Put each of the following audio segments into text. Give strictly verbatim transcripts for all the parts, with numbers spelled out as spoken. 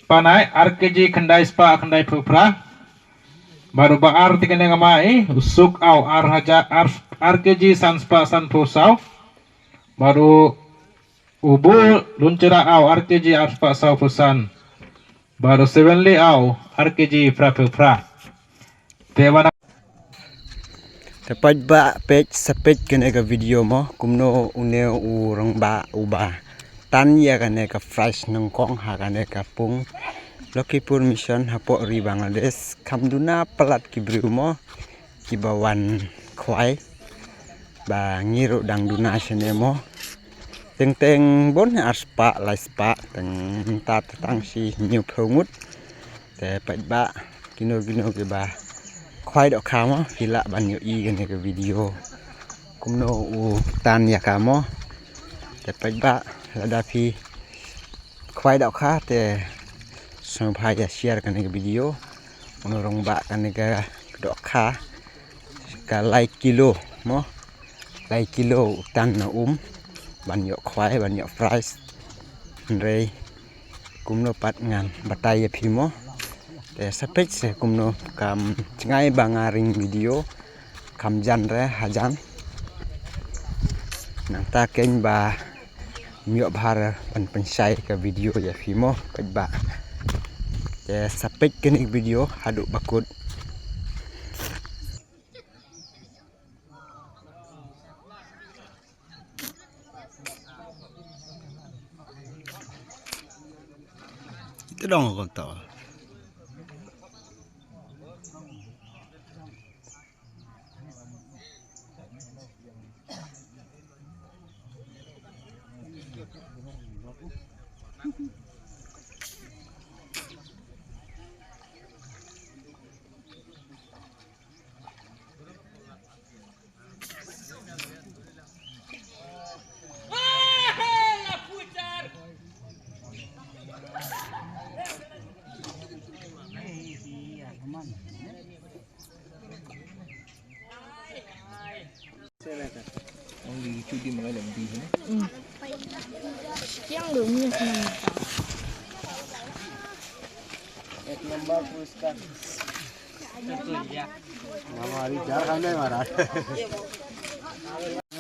Panai, ar kg khyndai spah khyndai phew phra. Bad u ba ar te kane nga mai, u Suk Aw, ar hajar, ar, ar kg san spah san phew saw. Bad u, u Buh Lunchera Aw, ar kg ar spah saw phew san. Bad u Seven Lay Aw, ar kg phra phew phra. Te wan Te paidbah, peit sa peit kane ka video mo, kumno une u rangbah uba tan ïa kane ka prize nyngkong ha kane ka pung Lakhipur Mission hapoh ri Bangladesh. Kham duna palat ki briew mo, kiba wan khwai, ba ngi ruh dang duna shane mo. Teng teng bun ar spah lai spah, teng ta tang shi hynñiew phew ngut. Te paidbah, kino kino kiba khwai dohkha mo, phi lah ban ïohi kane ka video kumno u tan ïa ka mo. Te paidbah, lada phi khwai dohkha te sngewbha ïa share kane ka video. Uno rangbah kane ka dohkha ka lai kilo mo, lai kilo u tan na um ban ïoh khwai, ban ïoh prize. Hynrei kumno pat ngan batai ïa phi mo. Te sa peit se kumno, kam jngai ba nga ring video, kam jan re hajan. Nangta keiñ ba ym ïoh bha re ban pynshai ka video ïa phi mo, paidbah. Te sa peit kane ka video haduh ba kut. Kita dong kau tahu. एक नंबर पुरस्कार। हमारी चार खाने महाराज।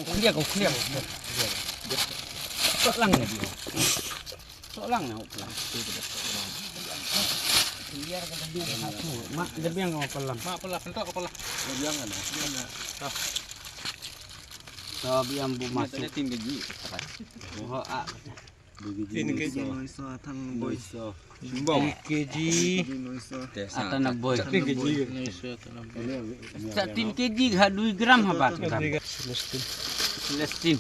Clear, clear. Sok lang na dia. Sok lang na, sok lang. Clear ka dia. Mak, dia biang kau pelan. Mak pelan, sentok kau pelan. Dia biang kan? Dia biang. Ah. Sabi ang bumasok. Tin kg. Buho, ah. Tin kg. Noy so, atang boy so. Tin kg. Atang boy. Tin kg. Sa tin kg ha dui gram ha bat. Celestine. Celestine.